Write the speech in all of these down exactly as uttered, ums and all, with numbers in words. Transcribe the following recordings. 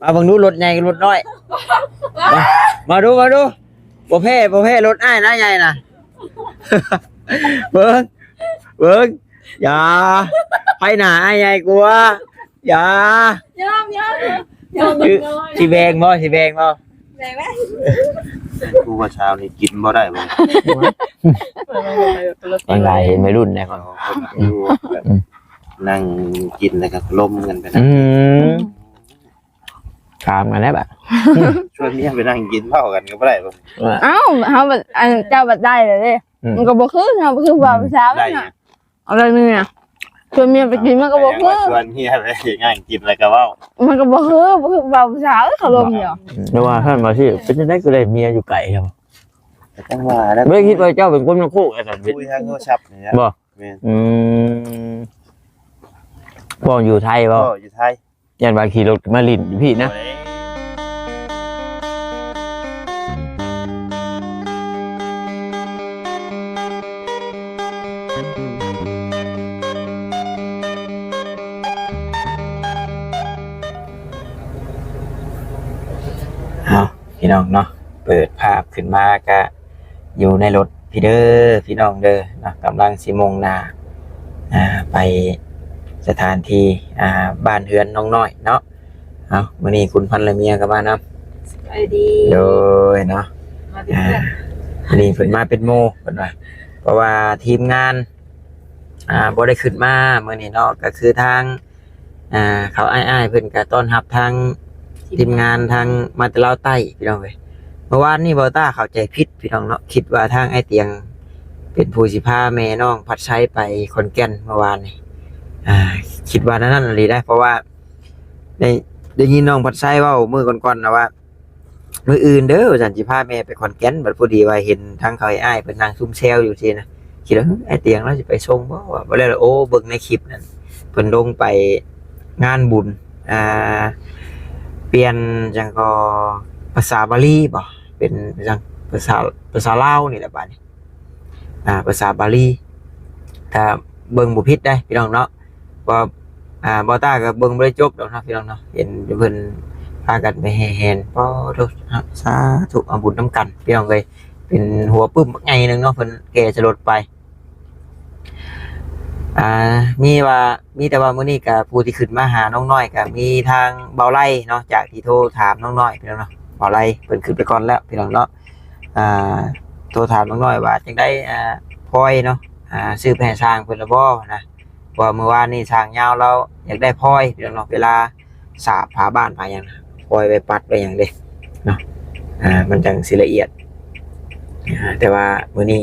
มาเบิ่งดูรถใหญ่กับรถน้อย มา มาดู มาดู บ่แพ้ บ่แพ้รถอ้ายนะใหญ่นะ เบิ่ง เบิ่ง อย่า ไผหน้าอ้ายใหญ่กว่า อย่า ยอมยอมยอม คือ น้อย สิแบ่งบ่ สิแบ่งบ่ แบ่งไหม ผู้ว่าเช้านี่กินบ่ได้บ่ มันหลายเห็นวัยรุ่นนะ เอาคนอยู่แบบนั่งกินแล้วก็ลมกันไปนะ อืมถามกันได้ปะ ชวนเมียไปนั่งกินเหล้ากันก็บ่ได้บ่ เอ้าเฮาบัดอันเจ้าบัดได้เลยเด้ อืม มันก็บ่คือเฮาบ่คือว่าผู้สาว ได้ น่ะอะไรนี่น่ะชวนเมียไปกินมันก็บ่คือ ชวนเมียไปนั่งกินแล้วก็เว้า มันก็บ่คือบ่คือว่าผู้สาวเขาลมอยู่ เดี๋ยวว่าท่านมาที่เป็นจังได๋ก็ได้เมียอยู่ไกลครับ แต่จังว่าแล้ว ไม่ได้คิดว่าเจ้าเป็นคนมาคู่กันครับ คุยทางโทรศัพท์นี่นะ บ่ แม่น อืมพ่ออยู่ไทยบ่ พ่ออยู่ไทย ยันว่าขี่รถมาลินอยู่พี่นะ เอาพี่น้องเนาะ เปิดภาพขึ้นมากะอยู่ในรถพี่เด้อพี่น้องเด้อเนาะ กำลังสิมุ่งหน้าอ่าไปสถานที่อ่าบ้านเฮือนน้องน้อยเนาะ เอามื้อนี้คุณพันละเมียก็มานำ สบายดี โดยเนาะ มาเป็นเพื่อน มื้อนี้เพิ่นมาเป็นหมู่เพิ่นว่า เพราะว่าทีมงานอ่าบ่ได้ขึ้นมามื้อนี้เนาะ ก็คือทางอ่าเขาอ้ายๆเพิ่นก็ต้อนรับทางทีมงานทางมาแต่ลาวใต้พี่น้องเอ้ย เมื่อวานนี้บ่าวต้าเข้าใจผิดพี่น้องเนาะ คิดว่าทางไอ้เตียงเป็นผู้สิพาแม่น้องพัดไซไปขอนแก่นเมื่อวานนี้ อ่า คิดว่านั่นนั่นเลยได้ เพราะว่าได้ได้ยินน้องพัดไซเว้ามื้อก่อนๆนะว่า มื้ออื่นเด้อว่าซั่นสิพาแม่ไปขอนแก่น บัดพอดีว่าเห็นทางเขาอ้ายๆเพิ่นนั่งซุ่มแซวอยู่ซี่นะ คิดว่าเฮ้ยไอ้เตียงเราสิไปส่งบ่ว่าบ่แล้วล่ะ โอ้เบิ่งในคลิปนั่นเพิ่นลงไปงานบุญ อ่า เปลี่ยนจังก็ภาษาบาลีบ่ เป็นจังภาษาภาษาลาวนี่แหละบาดนี้ อ่า ภาษาบาลี ถ้าเบิ่งบ่ผิดได้พี่น้องเนาะ ว่าอ่าบ่าวต้าก็เบิ่งบ่ได้จบดอกเนาะพี่น้องเนาะ เห็นเพิ่นพากันไปแห่แหน ปอโท สาธุ เอาบุญนำกันพี่น้องเอ้ย เป็นหัวปึ้มบักใหญ่หนึ่งเนาะ เพิ่นแก่สลดไป อ่า มีว่า มีแต่ว่ามื้อนี้ก็ผู้ที่ขึ้นมาหาน้องน้อยก็มีทางเบาไล่เนาะ จากที่โทรถามน้องน้อยพี่น้องเนาะ เบาไล่เพิ่นขึ้นไปก่อนแล้วพี่น้องเนาะ อ่า โทรถามน้องน้อยว่าจังได๋ อ่า พลอยเนาะ อ่า ซื้อไปให้ช่างเพิ่นละบ่นะ เพราะว่ามื้อวานนี้ช่างยาวลาวอยากได้พลอยพี่น้องเนาะ เวลาสาบผ้าบ้านผ้าหยังนะ พลอยไปปัดไปหยังเด้เนาะ อ่า มันจังสิละเอียด อ่า แต่ว่ามื้อนี้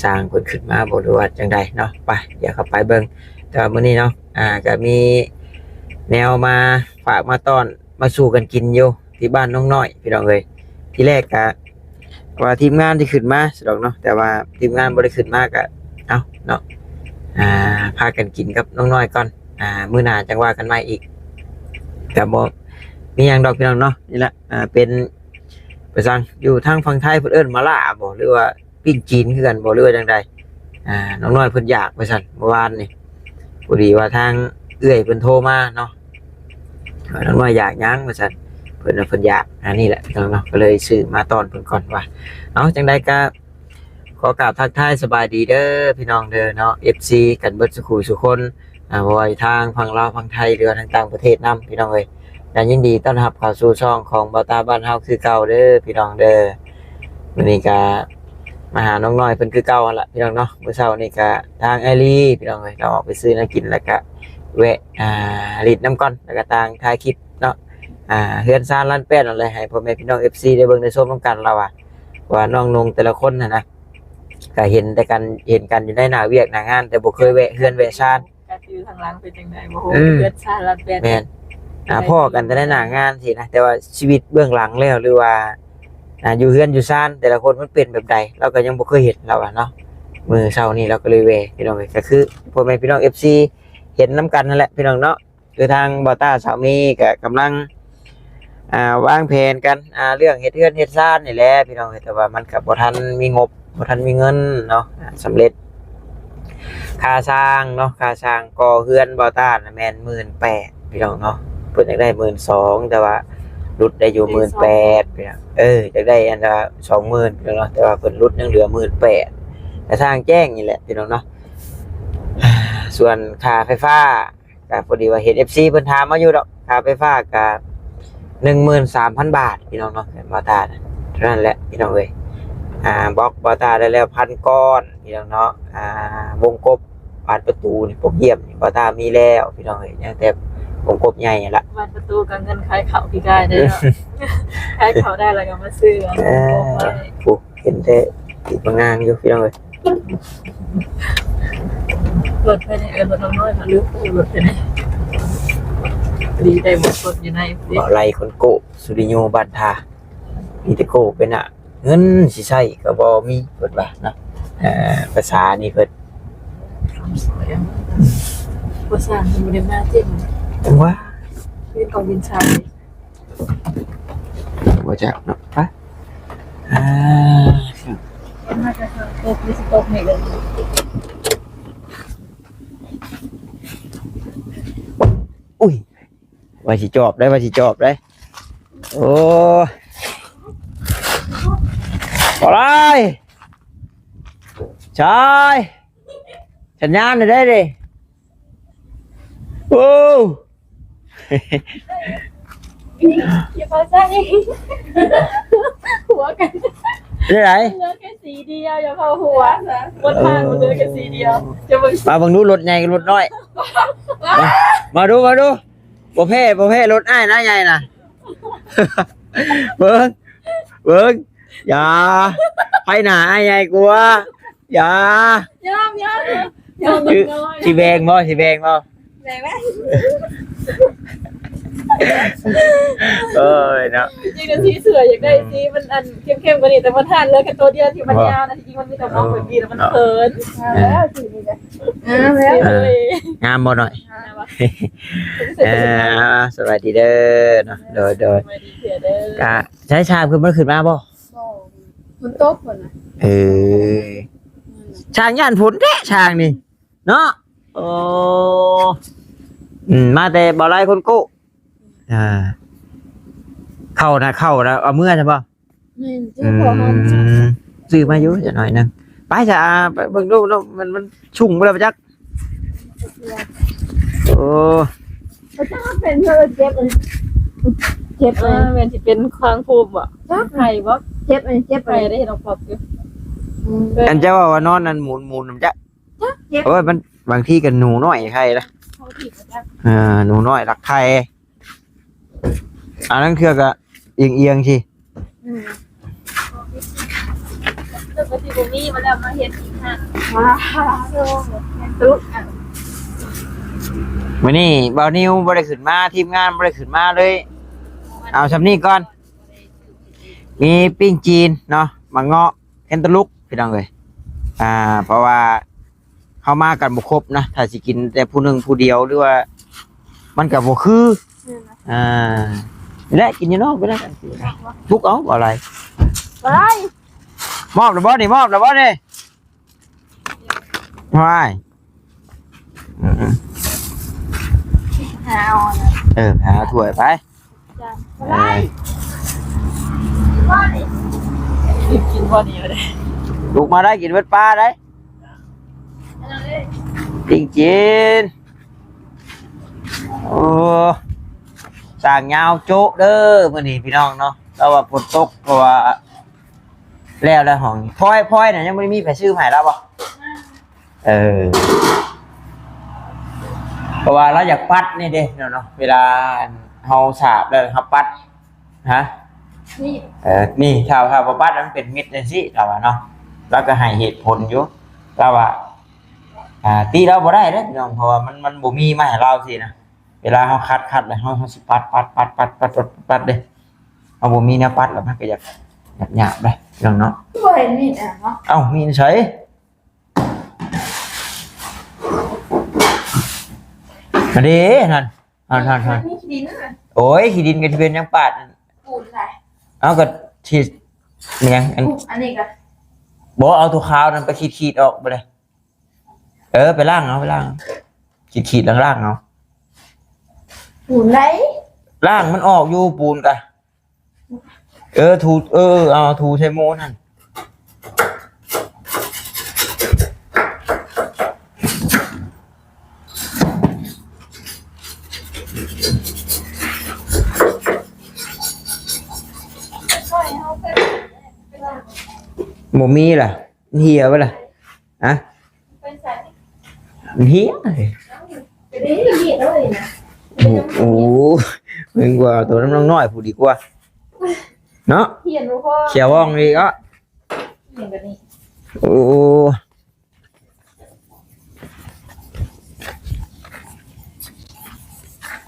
ช่างเพิ่นขึ้นมาบ่รู้ว่าจังใดเนาะ ไป เดี๋ยวเข้าไปเบิ่ง แต่ว่ามื้อนี้เนาะ อ่า ก็มีแนวมาฝากมาต้อน มาสู่กันกินอยู่ที่บ้านน้องน้อยพี่น้องเอ้ย ทีแรกก็ว่าทีมงานสิขึ้นมาซะดอกเนาะ แต่ว่าทีมงานบ่ได้ขึ้นมาก็ เอ้า เนาะ อ่า พากันกินกับน้องน้อยก่อน อ่า มื้อหน้าจั่งว่ากันใหม่อีก ก็บ่มีหยังดอกพี่น้องเนาะ นี่แหละ อ่า เป็น ไปสั่ง อยู่ทางฝั่งไทยเพิ่นเอิ้นหม่าล่าบ่ หรือว่าปิ้งจีนคือกันบ่ หรือว่าจั่งใด อ่า น้องน้อยเพิ่นอยากว่าซั่น เมื่อวานนี่ พอดีว่าทางเอื้อยเพิ่นโทรมาเนาะ น้องน้อยอยากหยังว่าซั่น เพิ่นว่าเพิ่นอยาก อันนี้แหละพี่น้องเนาะ ก็เลยซื้อมาต้อนเพิ่นก่อนว่า เอา จั่งใดก็ขอกราบทักทายสบายดีเด้อพี่น้องเด้อเนาะ เอฟซี กันเบิดสุขุสุคน อ่า บ่ว่าทางฝั่งลาวฝั่งไทย หรือว่าทางต่างประเทศนำพี่น้องเอ้ย ก็ยินดีต้อนรับเข้าสู่ช่องของบ่าวตาบ้านเฮาคือเก่าเด้อพี่น้องเด้อ มื้อนี้ก็มาหาน้องน้อยเพิ่นคือเก่าหั่นล่ะพี่น้องเนาะ มื้อเช้านี้ก็ทางไอรีพี่น้องเอ้ย เราออกไปซื้อแนวกิน แล้วก็แวะ อ่า หลิ้นนำก่อน แล้วก็ต่างถ่ายคลิปเนาะ อ่า เฮือนซานล้านแปดนั่นแหละ ให้พ่อแม่พี่น้อง เอฟซี ได้เบิ่งได้ชมนำกัน เราว่า ว่าน้องนุ่งแต่ละคนหั่นนะ ก็เห็นแต่กัน เห็นกันอยู่ในหน้าเวียกหน้างาน แต่บ่เคยแวะเฮือนแวะซาน ก็คือทางหลังเป็นจังได๋บ่ อื ฮู้ ม เกิดชาติรัดแปด แม่น อ่า พ้อกันแต่ในหน้างานสินะ แต่ว่าชีวิตเบื้องหลังแล้ว หรือว่า อ่า อยู่เฮือนอยู่ซาน แต่ละคนมันเป็นแบบใด เราก็ยังบ่เคยเห็น เราอะเนาะ มื้อเช้านี้เราก็เลยแวะพี่น้องเอ้ย ก็คือพ่อแม่พี่น้อง เอฟซี เห็นนำกันนั่นแหละพี่น้องเนาะ คือทางบ่าวต้าสาวมีก็กำลัง อ่า วางแผนกัน อ่า เรื่องเฮ็ดเฮือนเฮ็ดซานนี่แหละพี่น้องเอ้ย แต่ว่ามันก็บ่ทันมีงบ บ่ทันมีเงินเนาะ อ่า สำเร็จ ค่าสร้างเนาะ ค่าสร้างก่อเฮือนบ่าวต้าน่ะแม่นหมื่นแปดพี่น้องเนาะ เพิ่นอยากได้หมื่นสอง แต่ว่าลดได้อยู่ ได้สองหมื่นแปด พี่น้อง เออ อยากได้อันละ สองหมื่น พี่น้องเนาะ แต่ว่าเพิ่นลดยังเหลือ หมื่นแปด แต่ทางแจ้งนี่แหละพี่น้องเนาะ ส่วนค่าไฟฟ้า ก็พอดีว่าเห็น เอฟซี เพิ่นถามมาอยู่ดอก ค่าไฟฟ้าก็ หนึ่งหมื่นสามพัน บาท พี่น้องเนาะ บ่าวตานะ เท่านั้นแหละพี่น้องเอ้ย อ่า บล็อกบ่าวตาได้แล้ว พัน ก้อน พี่น้องเนาะ อ่า วงกบ บานประตูนี่ พวกเยี่ยมนี่ บ่าวตามีแล้ว พี่น้องเอ้ย ยังแต่วงกบใหญ่นั่นละ บานประตูกับเงินขายข้าวปีกายได้เนาะ ขายข้าวได้แล้วก็มาซื้อ เออ วงกบไว้ โอ้ เห็นแต่ติดมางานอยู่ พี่น้องเอ้ย รถไปนี่ เออ รถน้องน้อยมาลืมรถไปนี่ ดีใจหมดรถอยู่ใน บ่าวไลคนโก้ สุริโย บ้านทา มีแต่โก้เป็นอะ เงินสิใช้ก็บ่มี เพิ่นว่านะ เอ่อ ภาษานี่เพิ่น ภาษามันบ่ได้มาเต็ม ว่า เป็นของดินทราย บ่จักเนาะ ไป อ่า มันมาจากทางตก นี่สิตกนี่เลย อุ้ย ว่าสิจอบได้ ว่าสิจอบได้ โอ้ อะไร ชาย สัญญาณได้เด้ โอ้ อย่าพาใส่ หัวกัน ได้ไหน เหลือแค่สีเดียว อย่าพาหัว บนทางมันเหลือแค่สีเดียว จะเบิ่ง มาเบิ่งดูรถใหญ่กับรถน้อย มา มาดู มาดู บ่แพ้ บ่แพ้รถอ้ายนะใหญ่นะ เบิ่ง เบิ่ง อย่า ไผหน้าอ้ายใหญ่กว่า อย่า ยอม ยอม ยอม คือ น้อย สิแบ่งบ่ สิแบ่งบ่ แบ่งไหม เอ้ยเนาะ จริงๆ สีเสื้ออยากได้สีมันอันเข้มๆ กว่านี้ แต่มันทานเหลือแค่ตัวเดียวที่มัน บ่ ยาวนะ จริงๆ มันมีแต่มองแบบนี้แล้วมันเขิน เออ แล้วสีนี้ก็ งามแล้ว เออ งามบ่หน่อย งามวะ เออ สวัสดีเด้อเนาะ โดย โดย สวัสดีเด้อ กะ ใช้ชามคือมันขึ้นมาบ่ บ่ ฝนตกฝนน่ะ เออ ช่างย่านฝนแท้ช่างนี่ เนาะ โอ้ อืม มาแต่บ่าวไลคนโก้ อ่า เข้านะ เข้านะ เอาเมื่อใช่ปะ แม่น อื ซื้อของ ม ซื้อมาอยู่จักหน่อยหนึ่ง ไปจ้ะ อ่า ไปเบิ่งดูเนาะ มัน มันชุ่มบ่แล้วจัก โอ้ เขาจะเป็นเพื่อเจ็บอัน เจ็บ เอ อัน อ แม่นสิเป็นคางภูมิบ่ จัก ไข่บ่ เจ็บอัน เจ็บอัน ไข่ได้เห็นออกปอบอยู่ อืม อันเจ้าว่าว่านอนนั่นหมุนๆ มันจะ จัก เจ็บ โอ้ย มัน บางทีก็หนูน้อยไข่ละ เขาถีบมาจัก อ่า หนูน้อยลักไข่ อันนั้นเครือก็เอียงๆ สิ อืม เดี๋ยวก็สิบ่มีมาแล้ว มาเฮ็ดอีกหั่น ว้าว ตุ๊ก มื้อนี้บ่าวนิวบ่ได้ขึ้นมา ทีมงานบ่ได้ขึ้นมาเลย เอาส่ำนี้ก่อน มีปิ้งจีนเนาะ หมากเงาะ แคนตาลูป พี่น้องเอ้ย อ่า เพราะว่าเฮามากันบ่ครบนะ ถ้าสิกินแต่ผู้หนึ่งผู้เดียว หรือว่า มันก็บ่คือ แม่นนะ อ่า นี่แหละ กินอยู่นอกไปแล้วกัน ปลุกเอา บ่อะไร ไป มอบแล้วบ่นี่ มอบแล้วบ่นี่ ว้าย อืมๆ หาเอานะ เออ หาถ้วยไป จ้ะ เออ ไป กินพอดีเลย ลุกมาได้ กินเบิดปลาได้ ปิ้งจีน โอ้ สร้างยาวโจ๊ะเด้อ มื้อนี้พี่น้องเนาะ แต่ว่าฝนตก เพราะว่า แล้ว แล้วห้อง พลอย พลอยน่ะ ยังบ่ได้มีไผซื้อมาให้ลาวบ่ เออ เพราะว่าลาวอยากปัดนี่เด้เนาะ เวลาเฮาสาบแล้วเฮาปัด ฮะ นี่ เออ นี่ ถ้า ถ้าบ่ปัดมันเป็นเม็ดจังซี่ ลาวว่าเนาะ ลาวก็ให้เหตุผลอยู่ ลาวว่า อ่า ติลาวบ่ได้เด้พี่น้อง เพราะว่ามัน มันบ่มีมาให้ลาวสินะ เวลาเฮาคัด คัดแล้วเฮา เฮาสิปัด ปัด ปัดเด้ เฮาบ่มีแนวปัดแล้วมันก็อยาก อยากหยาบเด้พี่น้องเนาะ บ่เห็นมีดอ่ะเนาะ เอ้า มีดใส อันนี้นั่น นั่น นั่น นั่น มีขี้ดินนั่นน่ะ โอ้ย ขี้ดินก็สิเป็นหยังปาด ปูนอะไร เอาก็ขีดแม่นหยัง อัน อันนี้ก็ บ่เอาตัวขาวนั่นไปขีดๆ ออกไปเลย เออ ไปล้างเอา ไปล้างเอา ขีดๆ ล้างๆ เอา ปูนไหน ล่างมันออกอยู่ปูนกะ เออ ถู เออ เอาถูใส่โมนั่น บ่มีล่ะ เหี่ยบ่ล่ะ อะ เหี่ย โอ้โห มึงกว่าตัวน้ำน้อยผู้ดีกว่า เนาะ เขียนบ่พอ เขียวว่องดีก็ เขียนแบบนี้ โอ้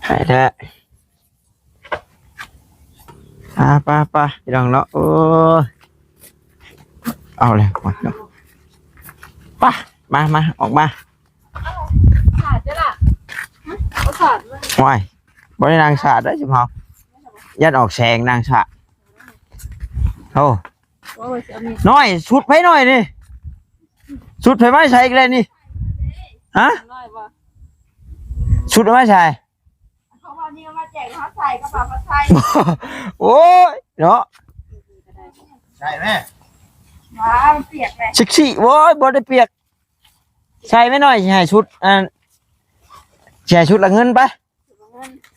หายแท้ อ่า ไป ไป พี่น้องเนาะ โอ้ย เอาเลย ไป มา มา ออกมา สาดจ้ะล่ะ หึ เอาสาดมา ว้าย บ่ได้นางสาดได้อ สิเฮา ย่านออกแสงนางสาด โอ้ ว่าว่าสิเอามีด น้อย สุดไผน้อยนี่ สุดไผมาใส่อีกแล้วนี่ ฮะ น้อยบ่ สุดเอามาใส่ เขาเอานี่มาแจกเขาใส่กระเป๋าเขาใส่ โอ้ย เนาะ ใช่ไหม ว้า มันเปียกเลย เซ็กซี่ โว้ย บ่ได้เปียก ใส่ไว้หน่อย สิให้ชุด อัน สิให้ชุดละเงินไป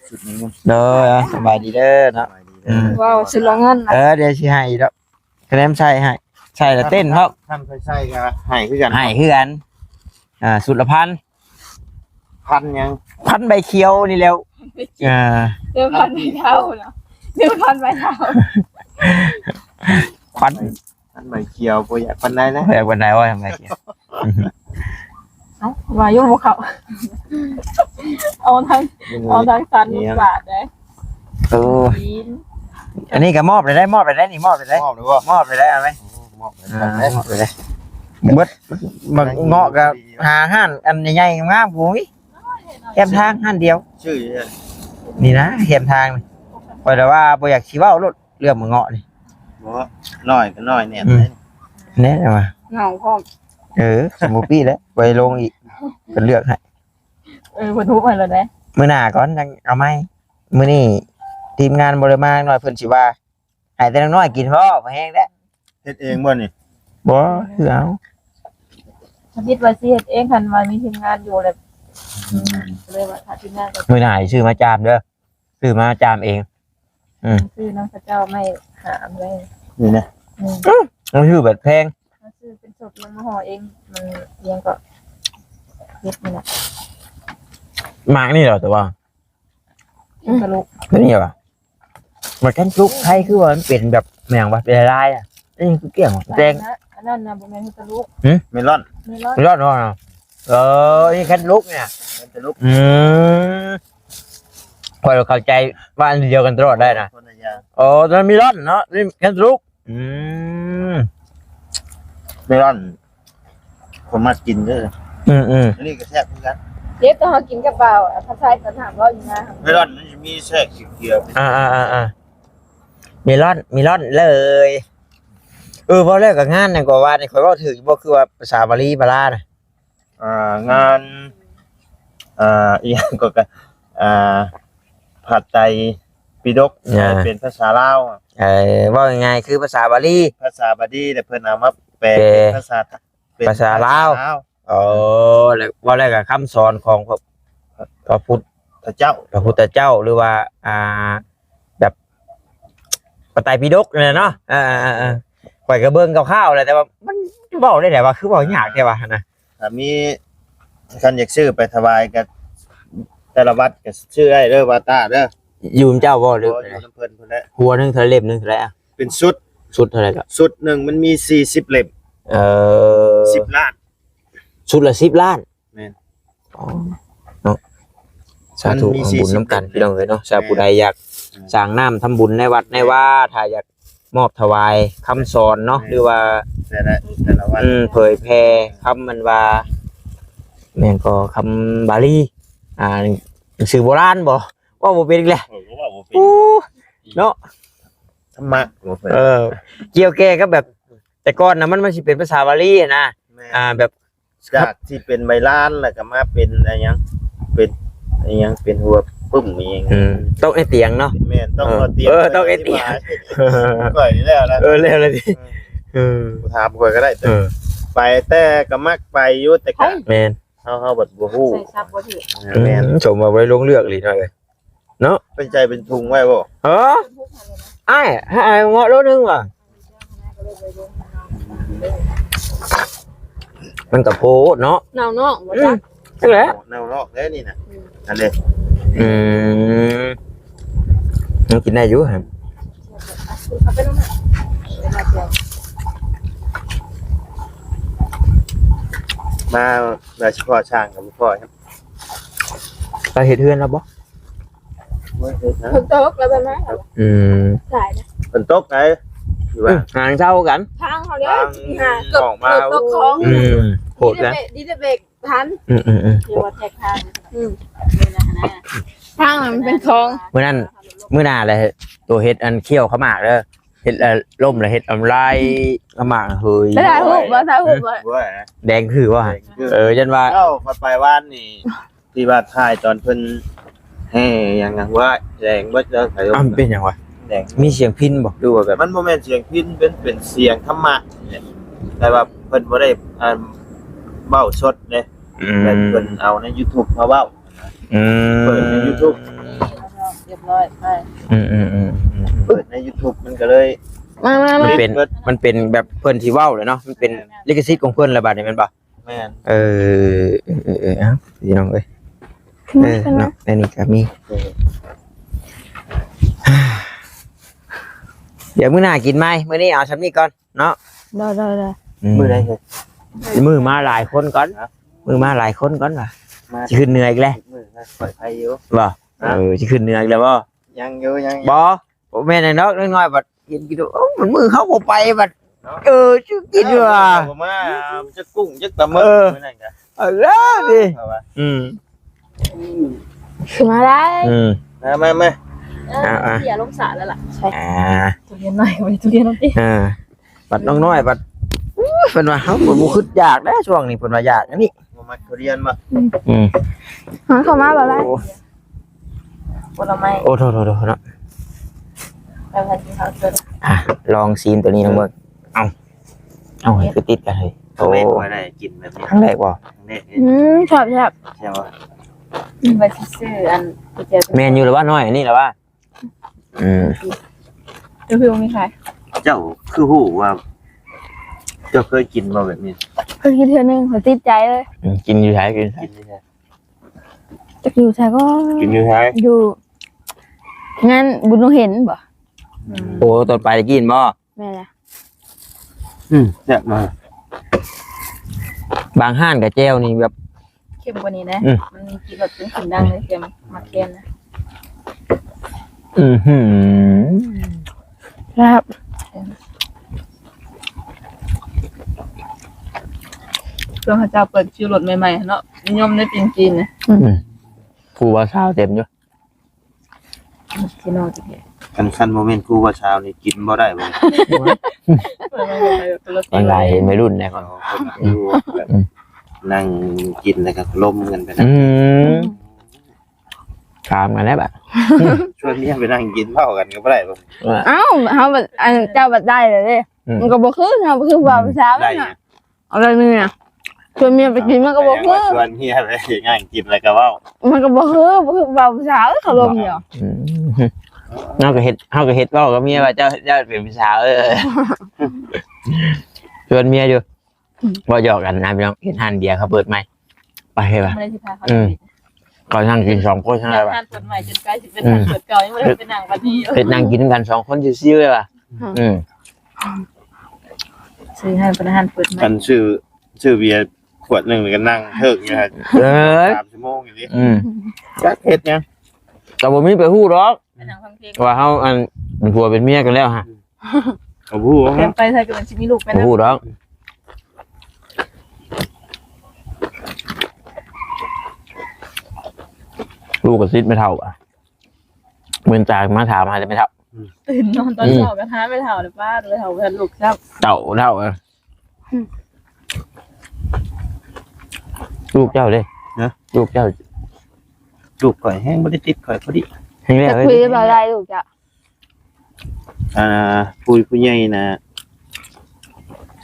ชุดนี้มัน เด้อ สบายดีเด้อเนาะ สบายดีเด้อ อืม ว้าว ชุดละเงินนะ เออ เดี๋ยวสิให้ดอก คะแนนใส่ให้ ใส่ละเต้นพร้อม ท่านเคยใส่ก็ให้คือกัน ให้คือกัน อ่า ชุดละพัน พันหยัง พันใบเขียวนี่แหล้ว อ่า เดิมพันใบเทาเนาะ เดิมพันใบเทา พัน พันใบเขียว บ่อยากปานใดนะ บ่อยากปานใดว่าใบเขียว เอ้า ว่าอยู่บ่เข้า เอาทาง เอาทางสัน เนี่ย บาทเด้ โอ้ จีน อันนี้ก็มอบเลยได้ มอบเลยได้ นี่ มอบเลยได้ มอบเลยบ่ มอบเลยได้ เอาไหม โอ้ มอบเลย อ่า ได้ มอบเลยได้ เบิด บักเงาะก็หาห้านอันใหญ่ๆงามๆ กูมีแคมทางห้านเดียว ชื่อเนี่ย นี่นะ แคมทางนี่ ข้อยแต่ว่าบ่อยากสิเว้าโลด เรื่องบักเงาะนี่ บ่ น้อยก็น้อยเนี่ย อืม แน่นอน เหงาพร้อม เออ สมมุติปีแล้ว ไปลงอีก ก็เลือกให้ เออ เพิ่นทุบให้แล้วเด้ มื้อหน้าก่อน จั่งเอาใหม่ มื้อนี้ทีมงานบ่ได้มาหน่อย เพิ่นสิว่า ให้แต่น้อยกินพอ บ่แฮงแล้ว เฮ็ดเองบ่นี่ บ่ คือเอา ทำอิดว่าสิเฮ็ดเอง คันว่ามีทีมงานอยู่แล้ว อืม เลยว่าถ้าทีมงานก็ มื้อหน้าสิซื้อมาจามเด้อ ซื้อมาจามเอง อืม ซื้อนำเขาเจ้าไม่หามเลย นี่นะ อืม มันคือแบบแพง เขาซื้อเป็นสด มันมาห่อเอง มันเลี้ยงก็เฮ็ดนี่แหละ หมากนี่เหรอ แต่ว่า อืม กะลุก เป็นไงวะ มันแคนตาลูปไทยคือว่ามันเป็นแบบแมงวะ เป็นลายๆ อ่ะ นี่คือเกลี้ยงวะ แดง อันนั้นนะ บ่แม่นกะลุก หึ เมลอน เมลอน เมลอนเนาะ เออ นี่แคนตาลูปเนี่ย แคนตาลูป อืม ข้อยเข้าใจว่าอันเดียวกันตลอดได้นะ คนละอย่าง อ๋อ ตอนนั้นเมลอนเนาะ นี่แคนตาลูป อืม เมลอน คนมักกินเด้อ อืม อืม อันนี้ก็แซ่บคือกัน เจ๊ต้องเอากินกับเปล่า อ่ะ ผัดไทยตอนถามว่าอยู่นะ เมลอนมันจะมีแทรกสีเขียว อ่า อ่า อ่า อ่า เมลอน เมลอนเลย เออ เว้าแล้วก็งานนั่นก็ว่านี่ ข้อยเว้าถืกอยู่บ่ คือว่าภาษาบาลีบาลานะ อ่า งาน อ่า อีหยังก็กะ อ่า พระไตรปิฎก อ่า เป็นภาษาลาว เออ เว้าง่ายๆ คือภาษาบาลี ภาษาบาลี แต่เพิ่นเอามาแปล แปล เป็นภาษา เป็น ภาษาลาว ภาษาลาว อ๋อ แล้วเว้าแล้วก็คำสอนของพระ พระพุทธ พระเจ้า พระพุทธเจ้า หรือว่า อ่า แบบ พระไตรปิฎกนี่แหละเนาะ อ่า อ่า อ่า ข้อยก็เบิ่งคร่าวๆแหละ แต่ว่ามันเว้าได้ได๋วะ คือเว้ายากแท้วะนะ ถ้ามี คันอยากซื้อไปถวายก็ แต่ละวัดก็ซื้อได้เด้อ วาตาเด้อ อยู่นำเจ้าบ่ หรือ บ่ อยู่นำเพิ่นพุ้นแหละ หัวหนึ่งเท่าใด เล่มหนึ่งเท่าใดอะ เป็นชุด ชุดเท่าใดก็ ชุดหนึ่งมันมีสี่สิบเล่ม เออ สิบล้าน ชุดละสิบล้าน แม่น อ๋อ เนาะ สาธุ มันมี เอาบุญนำกัน สี่สิบ พี่น้องเอ้ยเนาะ ถ้า แม่น ผู้ใดอยาก อืม สร้างน้ำทำบุญในวัดในวา ถ้าอยากมอบถวายคำสอนเนาะ แม่น หรือว่า แต่ละ แต่ละวัด อืม เผยแผ่คำมันว่า แม่นก็คำบาลี อ่า หนังสือโบราณบ่ เว้าบ่เป็นอีกแล้ว เออ เว้าบ่เป็น อู้ เนาะ ธรรมะบ่เป็น เออ เกี่ยวแก่กับแบบ แต่ก่อนน่ะมัน มันสิเป็นภาษาบาลีหั้นนะ แม่น อ่า แบบ จากที่เป็นใบลานแล้วก็มาเป็นอะหยัง เป็นอะหยัง เป็นหัวโพ ปึ้มอีหยัง อืม ตกในเตียงเนาะ แม่น ตก เออ เอาเตียง เออ ตกในเตียง ข่อยนี่แล้วนะ เออ แล้วเลยดิ เออ เออ กูถามข่อยก็ได้ เออ ไปแต่ก็มักไปอยู่ แต่ก็ แม่น เฮา เฮาบัดบ่ฮู้ ใส่ซับบ่ถืก แม่น อืม สมว่าบ่ได้ลงเลือกอีหลีหน่อยเอ้ย เนาะ เป็นใจเป็นทุงไว้บ่ เออ อ้าย ให้อ้ายเงาะโลหนึ่งว่ะ มันก็โพดเนาะ เน่าเนาะ บ่ อืม จัก จักแหละ เน่านอกเด้นี่น่ะ อืม อันนี้ อืม มันกินได้อยู่ครับ เอาไปลงน่ะ มา มาเฉพาะช่างกับพ่อครับ ไปเฮ็ดเฮือนแล้วบ่ โอ้ย เฮ็ดนะ ฝนตกแล้วแบบนั้น อืม สายนะ ฝนตกไง อยู่ว่า อืม หางเท่ากัน ทางเขาเด้อ ทาง หาเกือบ ออกมา เกือบตกคลอง อืม โหดนะ ดีแต่เบรก ดีแต่เบรกทัน อืม อืม อืม เดี๋ยวว่าแท็กทัน อืม นี่นะนะ ทางมันเป็นคลอง มื้อนั้น มื้อหน้าเลย ตัวเฮ็ดอันเคี่ยวข้าวหมากเด้อ เฮ็ด เอ่อ ล่มแล้วเฮ็ดอำลายข้าวหมากเฮย ถ่ายรูปบ่ ถ่ายรูปบ่ ว่า แดงคือว่า แดงคือ เออ จั่นว่า เอ้า ข้อยไปวานนี่ ที่ว่าถ่ายตอนเพิ่นแห่หยังนะ ว่าแดงเบิดแล้ว อ้าว มันเป็นหยังวะ แดง มีเสียงพิณบ่ หรือว่าแบบ มันบ่แม่นเสียงพิณ เป็น เป็นเสียงธรรมะเนี่ย แต่ว่าเพิ่นบ่ได้ อ่า เว้าสดเด้ อืม แบบเพิ่นเอาใน YouTube มาเว้า อืม เปิดใน YouTube เรียบร้อยไป อืม อืม อืม อืม เปิดใน YouTube มันก็เลย มา มา มา มันเป็น มันเป็นแบบเพิ่นสิเว้าเลยเนาะ มันเป็นลิขสิทธิ์ของเพิ่นละบาดนี้แม่นบ่ แม่น เออ เออ เออ เออ เอ้า พี่น้องเอ้ย ขึ้นมา เออ ขึ้นมา เนาะ อันนี้ก็มี เออ เดี๋ยวมื้อหน้ากินใหม่ มื้อนี้เอาส่ำนี้ก่อนเนาะ ได้ ได้ ได้ อืม มื้อใดเฮ้ย มื้อมาหลายคนก่อน ฮะ มื้อมาหลายคนก่อนว่ะ มา สิขึ้นเหนืออีกแล้ว มื้อนะ ปลอดภัยอยู่ บ่ ฮะ เออ สิขึ้นเหนืออีกแล้วบ่ ยังอยู่ ยังอยู่ บ่ โอ้ แม่นเนาะ น้อยๆ บัดเห็นกิน โอ้ มันมื้อเขาบ่ไปบัด เนาะ เออ ชื่อกินว่ะ เอามา จักกุ้ง จักปลาหมึก เออ มื้อนั้นก็ เอาแล้วดิ เอาวะ อืม ขึ้นมาได้ อืม มา มา มา เออ อ่า อ่า เสียลงสระแล้วล่ะ ใช่ อ่า ทุเรียนหน่อย วันนี้ทุเรียนน้องติ อ่า บัดน้องน้อย บัด อู้ เพิ่นว่า เฮาบ่ บ่คิดอยากแล้วช่วงนี้ เพิ่นว่าอยากอันนี้ บ่มักทุเรียนบ่ อืม อืม หาเข้ามาบ่ได้ โอ้ ผลไม้ โอ้ โทษ โทษ โทษเนาะ ไปพันธุ์เขาเจอ อ่ะ ลองซีนตัวนี้ลองเบิ่ง เอา เอา ให้คือติดกันเลย ครั้งแรก โอ้ ว่าได้กินแบบนี้ ครั้งแรกบ่ ครั้งแรกเลย อืม ชอบ ชอบ ใช่ปะ อืม ไปซื้ออันก๋วยเตี๋ยว แม่นอยู่หรือว่าน้อยอันนี้หรือว่า อืม ก็คือมีขาย เจ้าคือฮู้ว่า เจ้าเคยกินบ่แบบนี้ เคยกินเทื่อหนึ่ง เขาติดใจเลย อืม กินอยู่ไส กินไส กินอยู่ไส จักอยู่ไสก็ กินอยู่ไส อยู่งานบุญหลวงเห็นบ่ อืม โอ้ ตอนไปตะกี้บ่ แม่นล่ะ อืม แซ่บมาก บางห้านกับแจ่วนี่แบบ เค็มกว่านี้นะ อืม มันมีกลิ่นแบบเป็นกลิ่นดังเลย เค็ม มาเค็มนะ อือหือ ครับ ช่วงเขาเจ้าเปิดคิวรถใหม่ๆเนาะ นิยมในปีนจีนนะ อืม อืม ผู้บ่าวสาวเต็มอยู่ ที่นอนจริงๆ คัน คันบ่แม่นครูบ่าวสาวนี่กินบ่ได้บ่ เปิดมาแบบคนละ มันหลายเห็นวัยรุ่นแน่ก่อน อ๋อ คนละครูแบบ อืม นั่งกินแล้วก็ลมกันไปนะ อืม ถามกันแล้วบาด ชวนเมียไปนั่งกินเหล้ากันก็บ่ได้บ่ ว่า เอ้า เฮาบัด อันเจ้าบัดได้เลยเด้ อืม มันก็บ่คือ เฮาบ่คือผู้บ่าวผู้สาว ได้ น่ะ อะไรเนี่ย ชวนเมียไปกินมันก็บ่คือ ชวนเมียไปนั่งกินแล้วก็เว้า มันก็บ่คือ บ่คือผู้บ่าวผู้สาว เขาลมอยู่ อืม เฮาก็เฮ็ด เฮาก็เฮ็ดเว้ากับเมียว่าเจ้า เจ้าเป็นผู้สาว เออ ชวนเมียอยู่ อืม เว้าหยอกกันนะพี่น้อง เห็นร้านเบียร์เขาเปิดใหม่ ไปเลยว่ะ ไม่ได้สิพาเขา อืม ไป เขานั่งกินสองคนเท่านั้นว่ะ ร้านเปิดใหม่จนใกล้สิเป็น อืม ร้านเปิดเก่า ยังไม่ได้ไปนั่งวันนี้อยู่ เฮ็ดนั่งกินกันสองคนชิวๆเลยว่ะ อืม อืม ซื้อให้เป็นร้านเปิดใหม่ อันซื้อ ซื้อเบียร์ขวดหนึ่งแล้วก็นั่งเฮิกอยู่ฮะ เอ้ย สามชั่วโมงอย่างนี้ อืม จักเฮ็ดหยัง ก็บ่มีไปฮู้ดอก ไปนั่งฟังเพลง ว่าเฮาอันเป็นผัวเป็นเมียกันแล้วฮะ ก็บ่ฮู้ เตรียมไปไทยก็เป็นสิมีลูกไป บ่ นะ ฮู้ดอก ลูกก็ติดแม่เฒ่าอ่ะ มื้อนี้ตามาถามหาแต่แม่เฒ่า ตื่นนอนตอน อืม เช้าก็หาแม่เฒ่าเลยป้า แม่เฒ่าเพิ่นลูกซ้ำ เฒ่า เฒ่าอะ อืม ลูกเจ้าเด้ ฮะ ลูกเจ้า ลูกข่อยแฮงบ่ได้ติดข่อยพอดี แฮงแล้ว จะคุยบ่ได้ลูกจ้ะ อ่า ผู้ ผู้ใหญ่นะ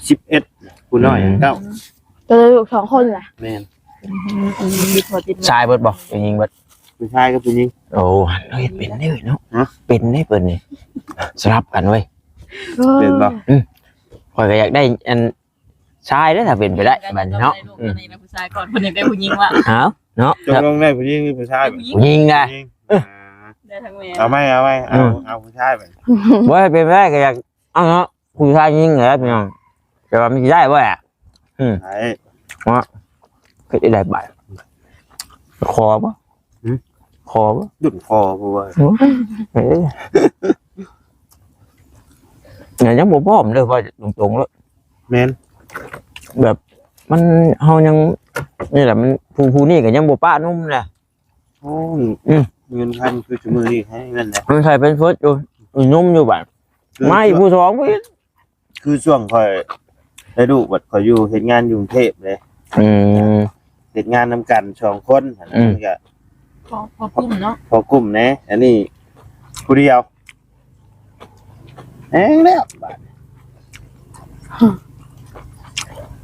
สิบเอ็ด ผู้น้อย อืม เก้า ก็เลยลูกสองคนแหละ แม่น ชายเบิดบ่ผู้หญิงเบิด ผู้ชายกับผู้หญิง โอ้เฮ็ดเป็นได้เนาะ ฮะ เป็นได้เพิ่นนี่ สลับกันเว้ย เป็นบ่ ข่อยก็อยากได้อันชายเด้อถ้าเป็นไปได้บัดนี้เนาะ ลูกอะไรนะผู้ชายก่อนคนหนึ่งได้ผู้หญิงว่ะ เอาเนาะ ตกลงได้ผู้หญิงหรือผู้ชาย ผู้หญิง ผู้หญิงนะ ผู้หญิงอ่า ได้ทั้งแม่ เอาไหมเอาไหมเอา อืม เอาผู้ชายไป บ่ให้เป็นไปได้ก็อยากเอาเนาะผู้ชายยิงเหรอพี่น้องแต่ว่ามันสิได้บ่อ่ะ อืม ไอ้ ว่าเฮ็ดได้บาดคอบ่ หืม คอบ่ ดุ่นคอผู้ว่า เอ้ยเนี่ยยังบ่พร้อมเลยว่าตรงๆแล้ว แม่น แบบมันเฮายังนี่แหละมันผู้ผู้นี่ก็ยังบ่ปะนุ่มนะ โอ้ อืม เงินพันคือชั่วโมงนี้ให้นั่นแหละ มันใส่เป็นเฟิร์สอยู่อีหนุ่มอยู่บัด คือ มาอีกผู้สองผู้อีก คือช่วงข่อยได้ลูกบัดข่อยอยู่เฮ็ดงานอยู่กรุงเทพฯเลย อืม เฮ็ดงานนำกันสองคน อืม มันก็ พอพอกุ้มเนาะ พอกุ้มแหน่อันนี้ผู้เดียวแฮงแล้ว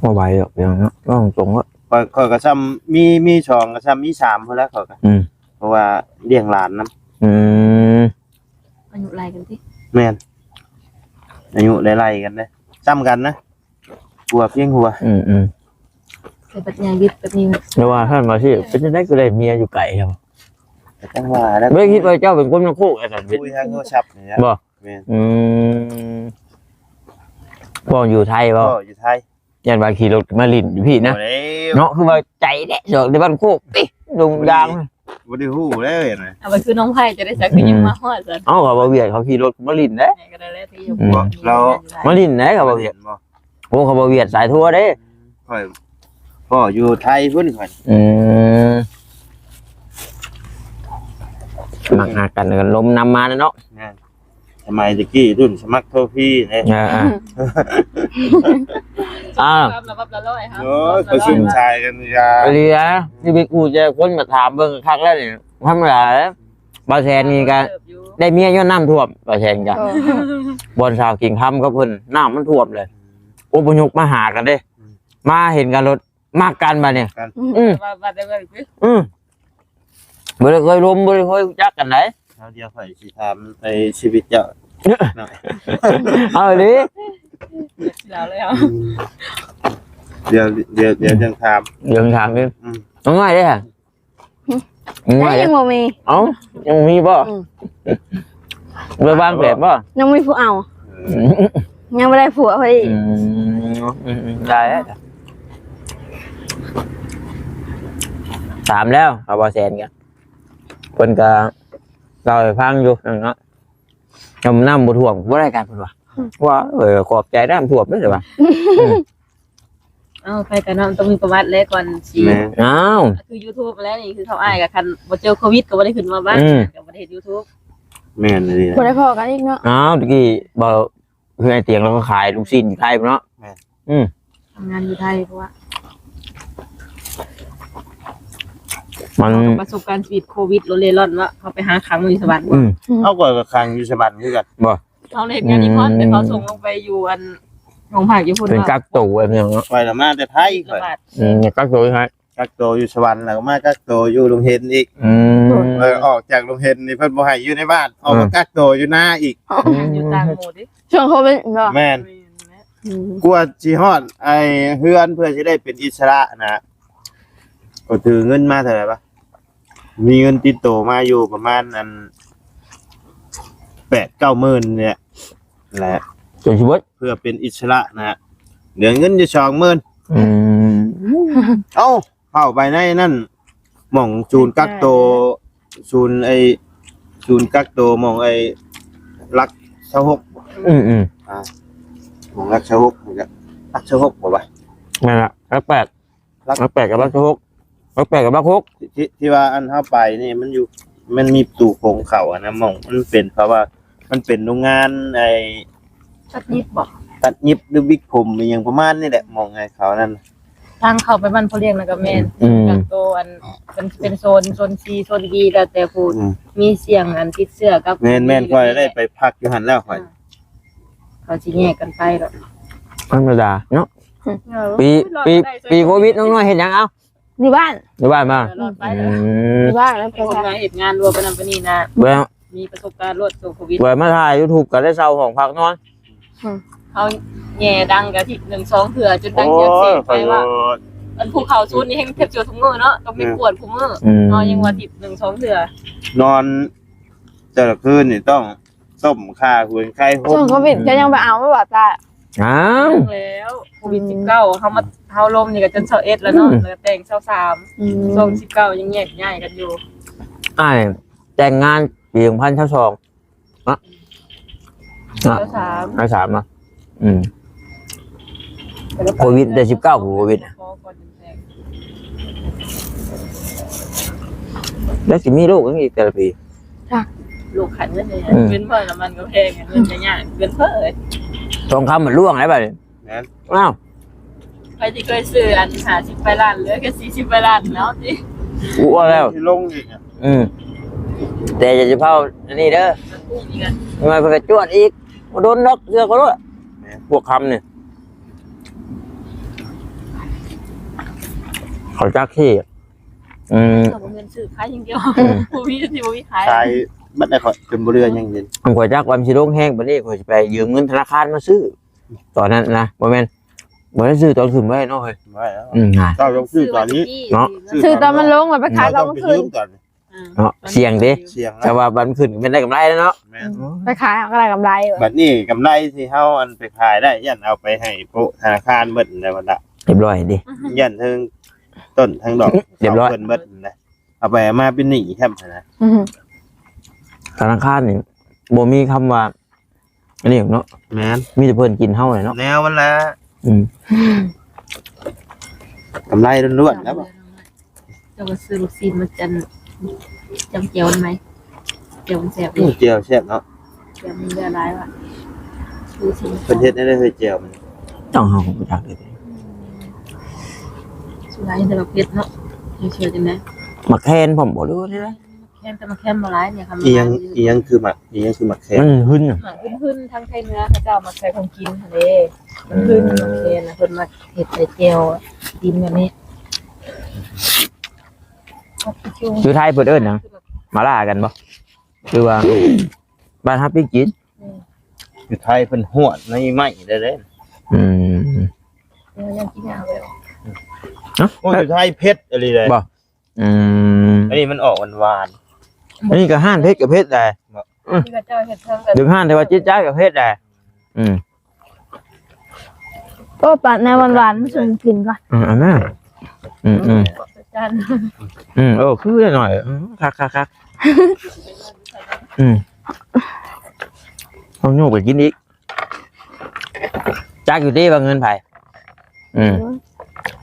บ่ไหวหรอกเดี๋ยวนะต้องตรงว่า ข่อยข่อยก็ซ้ำมีมีสองก็ซ้ำมีสามพุ้นแหล้วข่อยก็ อืม เพราะว่าเลี้ยงหลานนำ อืม อายุไล่กันสิ แม่น อายุไล่ๆกันเด้ ซ้ำกันนะ หัวเพียงหัว อืมอืม เคยปัดยางบิดแบบนี้ แต่ว่าท่านมาที่เป็นจังได๋ก็ได้เมียอยู่ไกลครับ แต่จังว่าแล้ว บ่ได้คิดว่าเจ้าเป็นคนนครอันนั้น คุยทางโทรศัพท์นี่นะ บ่ แม่น อืมพ่ออยู่ไทยบ่ พ่ออยู่ไทย ยันว่าขี่รถมาลิ้นอยู่พี่นะ บ่แล้ว เนาะคือว่าใจแด้ดอกในบ้านโคกติดงยาง บ่ได้ฮู้แล้วนะ เอาไปคือน้องไผ่จะได้สักทียังมาฮอดสัน เอ้าเขาบ่เวียดเขาขี่รถมาลิ้นเด้ ไหนก็ได้แล้วที่อยู่ อืม แล้ว มาลิ้นไหนเขาบ่เวียด บ่ โอ้เขาบ่เวียดสายทัวร์เด้ ข่อยพ่ออยู่ไทยพุ้นข่อย อืมมักหากันกันลมนำมาแล้วเนาะ สมัยตะกี้รุ่นสมัครโทรฟรีเนี่ย อ่าอ่าอ่า รับระบับละร้อยครับ โอ้ยประชุมชายกันยา เรียที่ไปกูจะคนมาถามเบิ่งคักแล้วนี่ธรรมดาแล้วบ่าวแสนนี่ก็ได้เมียย้อนน้ำท่วมบ่าวแสนก็ ก็ บ่อนสาวกิ่งคำก็เพิ่นน้ำมันท่วมเลยอพยพมาหากันเด้ มาเห็นกันรถมากกันมาเนี่ย อืม ว่าว่าได้ว่าคือ อืมบ่ได้เคยลมบ่ได้เคยรู้จักกันไหน คราวเดียวข่อยสิถามในชีวิตเจ้าหน่อย เอาดิ เสียแล้ว เดี๋ยวเดี๋ยวเดี๋ยวยังถาม เดี๋ยวถามดิ อืม เอาง่ายเด้อ ได้ยังบ่มี เอ้ายังมีบ่ อืม ไปวางแบบบ่ ยังมีผู้เอา ยังไม่ได้ผัวเฮ้ย อืมอืมอืมได้แล้วถามแล้วเอาบ่แสนกันเพิ่นก็เล่าให้ฟังอยู่นั่นเนาะน้ำน้ำบ่ท่วมบ่ได้กันเพิ่นว่าว่าเออขอบใจน้ำท่วมเด้อว่า เอาไปกันเนาะต้องมีประวัติแล้วก่อนสิ แม่ อ้าว คือ YouTube แล้วนี่คือเขาอ้ายกับคันบ่เจอโควิดก็บ่ได้ขึ้นมาบ้าน อืม ก็บ่ได้เฮ็ด YouTube แม่นเลย บ่ได้พอกันอีกเนาะ อ้าวตะกี้บ่คือไอ้เตียงเราก็ขายลูกชิ้นอยู่ไทยเนาะ แม่น อืม ทำงานอยู่ไทยเพราะว่า มัน เขาประสบการณ์ชีวิตโควิดโลดเล่ร่อนว่าเขาไปหาขังอยู่สวรรค์ อืม เอาก่อนกับคังอยู่สวรรค์คือกัน บ่ เขาเลยงานอีพอนแต่เขาส่งลงไปอยู่อันโรงพักอยู่พุ่น เป็นกักตัวอะไรอย่างเงี้ย ข่อยละมาแต่ไทยข่อย ระบาด อืมกักตัวไทย กักตัวอยู่สวรรค์แล้วก็มากักตัวอยู่โรงเรียนอีก อืม เออออกจากโรงเรียนนี่เพิ่นบ่ให้อยู่ในบ้านออกมากักตัวอยู่หน้าอีก งานอยู่ต่างหมู่ดิ ช่วงโควิดเนาะ แม่น อืม กว่าสิฮอดไอ้เฮือนเพื่อสิได้เป็นอิสระนะก็ถือเงินมาเท่าไหร่ปะมีเงินติดตัวมาอยู่ประมาณอันแปดเก้าหมื่นเนี่ยแหละ จนชีวิต เพื่อเป็นอิสระนะเหลือเงินอยู่สองหมื่น อืม เอ้าเข้าไปในนั่นหม่องศูนย์กักตัวศูนย์ไอ้ศูนย์กักตัวหม่องไอ้หลักซาวหก อืมอืม หม่องหลักซาวหกนี่ก็หลักซาวหกบ่วะ นั่นแหละรักแปด รัก รักแปดกับรักหกรักแปดกับรักหก ที่ที่ว่าอันเข้าไปนี่มันอยู่มันมีประตูโค้งเขาอะนะหม่องมันเป็นเพราะว่ามันเป็นโรงงานไอ้ ตัดยิบบอก ตัดยิบหรือวิกผมอหย่างประมาณนี่แหละหม่องไอ้เขานั่น ทางเข้าไปบ้านพ่อเลี้ยงนะก็แม่น อืม โตอัน มันเป็นโซน โซน C โซน B แล้วแต่ผู้ อืม มีเสี่ยงอันติดเชื้อกับ แม่นๆ ข้อยได้ไปพักอยู่หั่นแล้วข้อย อ่า เขาสิแยกกันไปดอก ธรรมดาเนาะ เออ ปี รอด ปี มาได้ ปีโควิด น้องน้อยเฮ็ดหยังเอ้า อยู่บ้าน อยู่บ้านมา เออ รอดไป อืม อยู่บ้านแล้วไป คน ทำ มาเฮ็ดงานรวมไปนำไปนี่นะ แล้ว มีประสบการณ์รวดโซโควิด เปิดมาถ่าย YouTube ก็ได้เช่าห้องพักนอน อืม เขาแย่ดังกะอาทิตย์หนึ่งสองเทื่อ จนดัง โอ้ย เสียงเสียงไปว่า ขอโทษ อันผู้เข้าศูนย์นี่แฮงแทบจะทุกมื้อเนาะ ต้องไป อืม กวดทุกมื้อ อืม เนาะ ยังว่าอาทิตย์หนึ่งสองเทื่อ นอนแต่ละคืนนี่ต้องต้มข่า หุงไข่ ช่วงโควิด ก็ยังไปเอาไม่บาดตา อ้าว แล้วโควิด สิบเก้า เขามา เขาลมนี่ก็จน สิบเอ็ด แล้วเนาะ อืม แล้วก็แต่ง สิบสาม อืม ช่วง สิบเก้า ยังแยกย้ายกันอยู่ อ้ายแต่งงานปี สองพันยี่สิบสอง เนาะ เนาะ เก้าสาม เก้าสาม เนาะ อืม โควิด แต่ สิบเก้า โควิด แล้วสิมีลูกยังอีกแต่ละปี จ้ะ ลูกขันเงินเนี่ย อืม เงินเพิ่มน้ำมันก็แพง เงินก็ยาก เงินเพิ่ม ทองคำมันร่วงแล้วบัดนี้ แม่น อ้าว ใครที่เคยซื้ออัน ห้าสิบ ไปล้าน เหลือแค่ สี่สิบ ไปล้านแล้วสิ อ้วแล้ว ที่ลงอีกอะ อืม แต่อย่าจะเผาอันนี้เด้อ อีกอะ มาเพิ่นก็จวดอีก บ่โดนดอก เชื่อเขาโลด แม่น พวกคำนี่ เขาจักขี้ อืม เอาเงินซื้อขายอย่างเดียว อืม บ่มีที่บ่มีขาย ขายบัดได้ข้อยจนบ่เหลือหยังเด่น ผมข้อยจักว่ามันสิลงแฮงบัดนี้ ข้อยสิไปยืมเงินธนาคารมาซื้อ ตอนนั้นนะ บ่แม่น บ่ได้ซื้อตอนขึ้นไว้เนาะเฮ้ย ไว้แล้ว อืม นะ เจ้าต้องซื้อตอนนี้ เนาะ ซื้อตอนมันลง แล้วไปขายตอนมันขึ้น เจ้าต้องไปยืมก่อน อ่า เนาะ เสี่ยงเด้ เสี่ยงนะ แต่ว่ามันขึ้นมันได้กำไรแล้วเนาะ แม่น ไปขายเอาก็ได้กำไรว่ะ บัดนี้กำไรที่เฮาอันไปขายได้ ย่านเอาไปให้โปะธนาคารเบิดแล้วบัดละ เรียบร้อยดิ ย่านทั้งต้นทั้งดอก เรียบร้อย เพิ่นเบิดนะ เอาไปเอามาเป็นหนี้แท้นะ อือฮึ ธนาคารนี่บ่มีคำว่า อันนี้เนาะ แม่น มีแต่เพิ่นกินเฮาเลยเนาะ แนวมันละ อืม กำไรล้วนๆ แล้วบ่ เจ้าก็ซื้อลูกชิ้นมาจั่น จำแจ่วมันไหม แจ่วมันแซ่บ อื ดี ม แจ่วแซ่บเนาะ แจ่วมันละลายว่ะ ลูกชิ้น เพิ่นเฮ็ดให้ได้เฮ้ยแจ่วมัน ต้องเอาของไปจักเลย สุดท้ายแต่ว่าเผ็ดเนาะ เชื่อจังได๋ หมากแคนพร้อมบ่ หรือว่าจังได๋ แคนแต่หมากแคนบ่หลายเนี่ยค่ะ อีหยัง มันหลายอยู่ อีหยังคือหมาก อีหยังคือหมากแคน มันหึนอะ หมากหึนๆ ทางไทยเหนือเขาเจ้ามักใส่ของกินทะเล มันหึน อืม หมากแคนนะ เพิ่นมาเฮ็ดใส่แจ่วกินแบบนี้ อยู่ไทยเพิ่นเอิ้นหยัง หม่าล่ากันบ่ หรือว่า บ้านเฮาปิ้งกิน อืม อยู่ไทยเพิ่นฮวดในไม้ได้เด้ อืม เออ ยังกินยาวเลย ฮะ โอ้ย อยู่ไทยเผ็ดอีหลีเลย บ่ อืม อันนี้มันออกหวานๆ อันนี้ก็ฮ้านเผ็ดก็เผ็ดได้ บ่ อืม ที่เขาเจ้าเฮ็ดเพิ่มกัน ถึงฮ้านแต่ว่าจิตใจก็เผ็ดได้ อืม โอ้ ปาดแนวหวานๆ มาสู่กินก่อน อืม อันนั้น อืม อืม จั่น อืม โอ้ คือหน่อย อืม คักคักคัก อืม เอาโยกไปกินอีก จักอยู่ติว่าเงินไผ อืม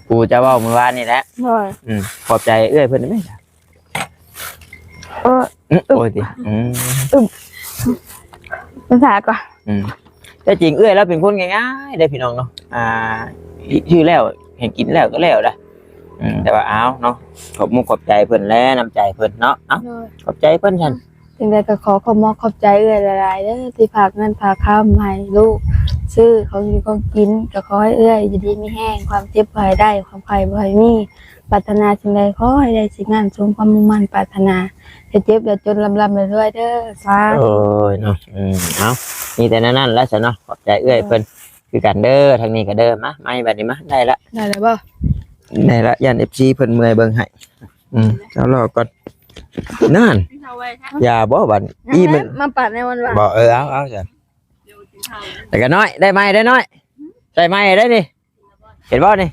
กูจะเว้ามื้อวานนี่แหละ โดย อืม ขอบใจเอื้อยเพิ่นแม่ เออ อืม โอ้ยติ อืม ภาษาก่อน อืม แต่จริงเอื้อยแล้วเป็นคนง่ายๆ ได้พี่น้องเนาะ อ่า ชื่อแล้ว ให้กินแล้วก็แล้วได้ อืม แต่ว่าเอาเนาะ ขอบมุกขอบใจเพิ่นและน้ำใจเพิ่นเนาะ เอ้า โดย ขอบใจเพิ่นซั่น จั่งใด๋ก็ขอขอบมอกขอบใจเอื้อยหลายๆ เด้อ ที่ฝากเงินฝากคำให้ลูก ซื้อของอยู่ของกิน ก็ขอให้เอื้อยอยู่ดีมีแฮง ความเจ็บบ่ให้ได้ ความไข้บ่ให้มี ปรารถนาสิ่งใดขอให้ได้สิ่งนั้น สมความมุ่งมั่นปรารถนา อย่าเจ็บอย่าจน ร่ำๆ รวยๆ เด้อ สาธุ โอ้ยเนาะ อืม เอา มีแต่แนวนั้นแหละซะเนาะ ขอบใจเอื้อยเพิ่น คือกันเด้อ ทางนี้ก็เด้อ มา ไมค์บัดนี้มา ได้ละ ได้แล้วบ่ ได้ละ ย่าน เอฟซี เพิ่นเมื่อยเบิ่งให้ อืม เจ้ารอก่อน นั่น เอาไว้ค่ะ อย่าบ่บัด อีมัน มาปาดในวันวาน บ่ เออ เอา เอาจ้ะ เดี๋ยวกินข้าว แต่ก็น้อย ได้ไมค์ได้น้อย ใส่ไมค์ได้นี่ เห็นบ่นี่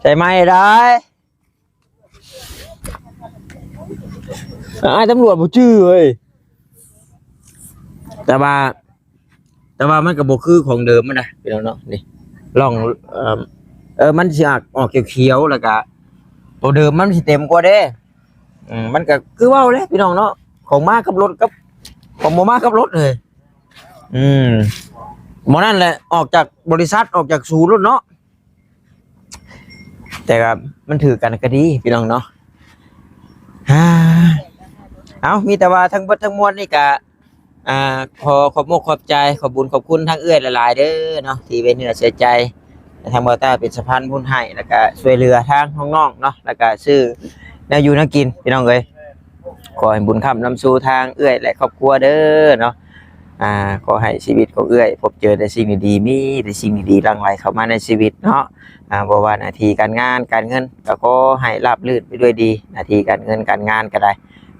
ใส่ไมค์ได้ อ้ายตำรวจบ่จื้อเว้ย แต่ว่า แต่ว่ามันก็บ่คือของเดิมมันนะพี่น้องเนาะ นี่ ลอง เอ่อ เออ มันสิออก ออกเขียวๆ แล้วก็ ตัวเดิมมันสิเต็มกว่าเด้ อืม มันก็คือเว้าแหละพี่น้องเนาะ ของมากับรถกับ ของบ่มากับรถเลย อืม บ่นั่นแหละ ออกจากบริษัท ออกจากศูนย์รถเนาะ แต่ก็มันถือกันก็ดีพี่น้องเนาะ อ่า เอามีแต่ว่าทั้งเบิดทั้งมวลนี่ก็ อ่า ขอขอบมกขอบใจ ขอบบุญขอบคุณทางเอื้อยหลายๆเด้อเนาะ ที่เป็นเนื้อเสียใจ ทางบ่าวต้าเป็นสะพานบุญให้ แล้วก็ช่วยเหลือทางน้องๆเนาะ แล้วก็ซื้อแนวอยู่แนวกินพี่น้องเอ้ย ขอให้บุญค้ำนำสู่ทางเอื้อยและครอบครัวเด้อเนาะ อ่า ขอให้ชีวิตของเอื้อยพบเจอแต่สิ่งดีๆ มีแต่สิ่งดีๆหลั่งไหลเข้ามาในชีวิตเนาะ อ่า บ่ว่าหน้าที่การงานการเงินก็ขอให้ราบรื่นไปด้วยดี หน้าที่การเงินการงานก็ได้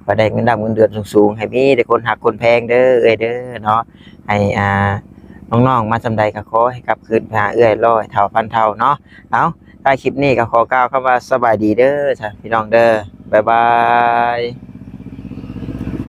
ขอได้เงินดำเงินเดือนสูงๆ ให้มีแต่คนฮักคนแพงเด้อเอ้ยเด้อเนาะ ให้ อ่า น้องๆมาส่ำใดก็ขอให้กลับคืนไปหาเอื้อยร้อยเท่าพันเท่าเนาะ เอา ท้ายคลิปนี้ก็ขอกล่าวคำว่าสบายดีเด้อจ้ะพี่น้องเด้อ บ๊ายบาย